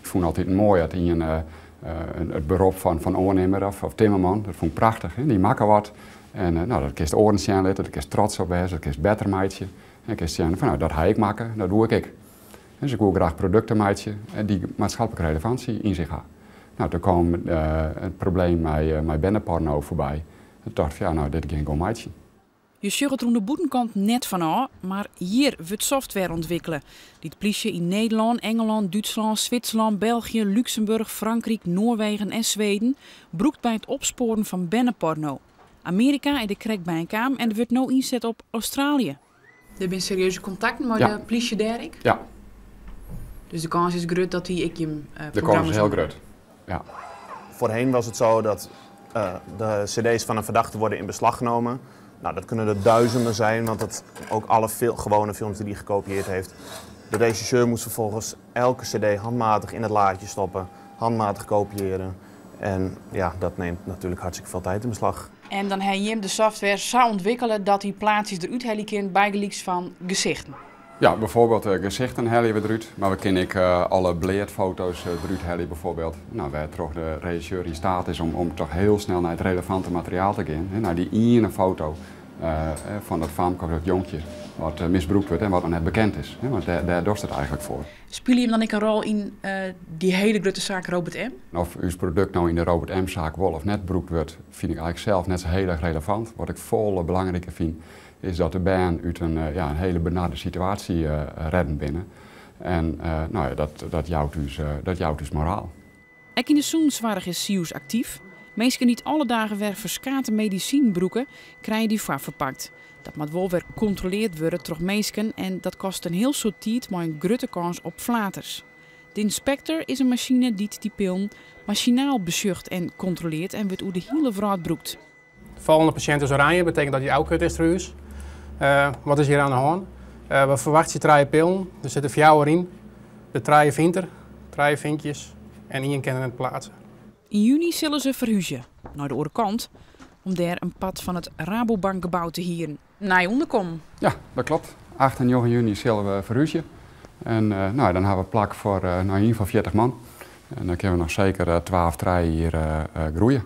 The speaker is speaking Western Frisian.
Ik fûn altyd moai dat ien it berop fan oannimmer of timmerman, dat fûn ik prachtich. Dy makke wat en no, dat kinst oaren sjen litte, dêr kinst trots op wêze, dat kinst better meitsje. En kinst sjen fan, no, dat ha ik makke, dat doe ik ek. Dus ik woe graach produkten meitsje dy't maatskiplike relevansje yn sich ha. No, doe kaam it probleem mei berneporno foarby. En tocht ik, ja, no, dit gean ik gewoan meitsjen. Je sjogge it oan de bûtenkant net fanôf, mar hjir wurdt software ûntwikkele dy't plysje yn Nederlân, Ingelân, Dútslân, Switserlân, België, Lúksemburch, Frankryk, Noarwegen en Sweden brûkt by it opspoaren fan berneporno. Amearika is der krekt by kaam en der wurdt no ynset op Australië. Der binne serieuze kontakten mei de plysje dêr ek? Ja. Dus de kâns is grut dat dy ek jim De kâns is hiel grut, ja. Voorheen was het zo dat de cd's van een verdachte worden in beslag genomen. Nou, dat kunnen er duizenden zijn, want dat ook alle gewone films die hij gekopieerd heeft. De rechercheur moest vervolgens elke cd handmatig in het laadje stoppen, handmatig kopiëren. En ja, dat neemt natuurlijk hartstikke veel tijd in beslag. En dan ha jim de software sa ûntwikkele dat dy plaatsjes derút helje kin, bygelyks fan gesichten. Ja, bijvoorbeeld gesichten helje we derút, mar we kinne ek alle bleatfoto's derút helje bijvoorbeeld. No, wêrtroch de regisseur yn steat is om toch hiel snel nei it relevante materiaal te gean. Hè, nei dy iene foto fan dat famke of dat jonkje wat misbrûkt wurdt en wat noch net bekend is. Hè, want dêr dochst it eigentlik foar. Spylje jim dan ek in rol yn dy hiele grutte saak Robert M? Oft ús produkt no yn de Robert M-saak wol of net brûkt wurdt, fyn ik eigentlik sels net sa hiel erch relevant. Wat ik folle belangriker fyn, is dat de bern út in, ja, in hiele benarde situaasje redden binne. En no ja, dat jout ús moraal. Ek yn de sûnenssoarch is Seeuws aktyf. Minsken dy't alle dagen wer ferskate medisinen brûke, krije dy foarferpakt. Dat moat wol wer kontroleard wurde troch minsken en dat kostet in hiel soad tiid mei in grutte kâns op flaters. De Inspector is in masine dy't dy pillen masinaal besjocht en kontrolearret en wurdt oer de hiele wrâld brûkt. De volgende patiënt is oranje, betekent dat hij ôfkeurd is troch ús. Wat is hjir oan de hân? We ferwachtsje trije pillen, der sitte fjouwer yn. De trije fynt er, trije finkjes en ien kin er net pleatse. Yn juny sille se ferhúzje nei de oare kant om dêr in part fan it Rabobankgebou te hieren. Nij ûnderkommen. Ja, dat kloppet. 8 en 9 juny sille we ferhúzje. En no, dan ha we plak foar, no, yn ieder gefal 40 man. En dan kinne we noch seker 2 of 3 jier groeie.